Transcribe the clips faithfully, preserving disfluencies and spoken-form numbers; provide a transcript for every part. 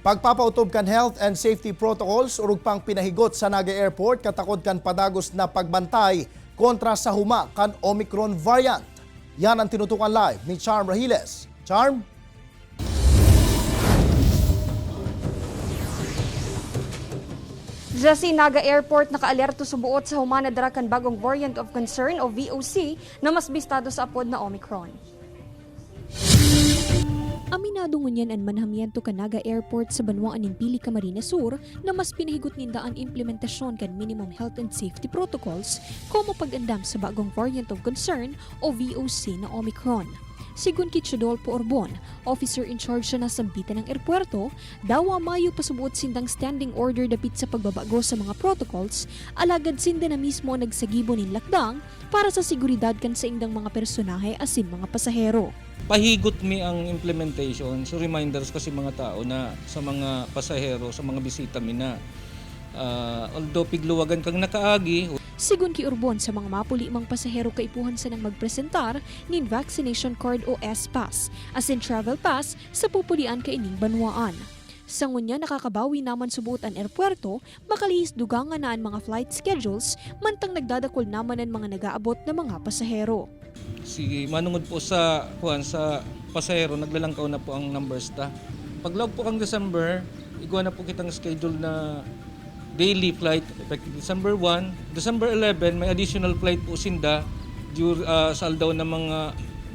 Pagpapautob kan health and safety protocols orog pang pinahigot sa Naga Airport katakod kan padagos na pagbantay kontra sa huma kan Omicron variant. Yan ang tinutukan live ni Charm Rahiles. Charm? Jesse, Naga Airport nakaalerto subuot sa human na dara kan bagong variant of concern o V O C na mas bistado sa apod na Omicron. Aminado ngunyan an manahamiento kan Naga Airport sa banwaan nin Pili, Camarines Sur na mas pinahigot ninda an implementasyon kan minimum health and safety protocols komo pag-andam sa bagong variant of concern o V O C na Omicron. Sigon ki Chodolfo Orbon, officer in charge sa nasambitan ng eropuwerto, dawa mayo pa subuot sindang standing order dapit sa pagbabago sa mga protocols, alagad sinda na mismo ang nagsagibo nin lakdang para sa seguridad kan saindang mga personahe asin mga pasahero. Pahigot mi ang implementation, so reminders kasi mga tao na sa mga pasahero, sa mga bisita mi na, ah, although pigluwagan kang nakaagi. Sigon ki Urbon, sa mga mapuli mang pasahero kaipuhan sanang magpresentar nin vaccination card o S-Pass asin travel pass sa pupulian kaining banwaan. Sa ngunyan, nakakabawi naman subuot an eropuwerto, makalihis dugangan na an mga flight schedules, mantang nagdadakul naman an mga nag-aabot na mga pasahero. Si manungod po sa kuan sa pasahero, naglalangkaw na po ang numbers ta. Paglaog po kang December, igwa na po kitang schedule na daily flight effective December one. December eleven, may additional flight po sinda dur, ah, sa aldaw ng mga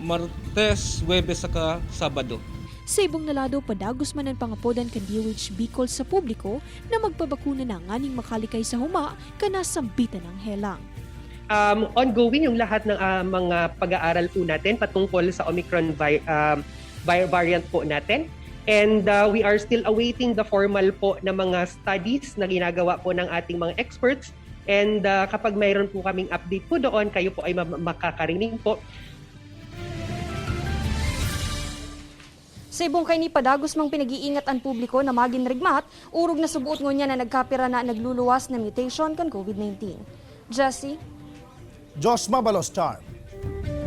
Martes, Huwebes saka Sabado. Sa ibong na lado, padagos man an pangapodan kan D O H Bicol sa publiko na magpabakuna na nganing makalikay sa huma kan nasambitan ng helang. Um, ongoing yung lahat ng ah, mga pag-aaral po natin patungkol sa Omicron vi- um, vi- variant po natin. And uh, we are still awaiting the formal po na mga studies na ginagawa po ng ating mga experts. And uh, kapag mayroon po kaming update po doon, kayo po ay ma- makakarinig po. Sa ibong kaini, padagos mang pinag-iingat an publiko na magin rigmat, orog na subuot ngunyan na nagkapira na nagluluwas na mutation kan COVID nineteen. Jesse? Diyos mabalos, Charm.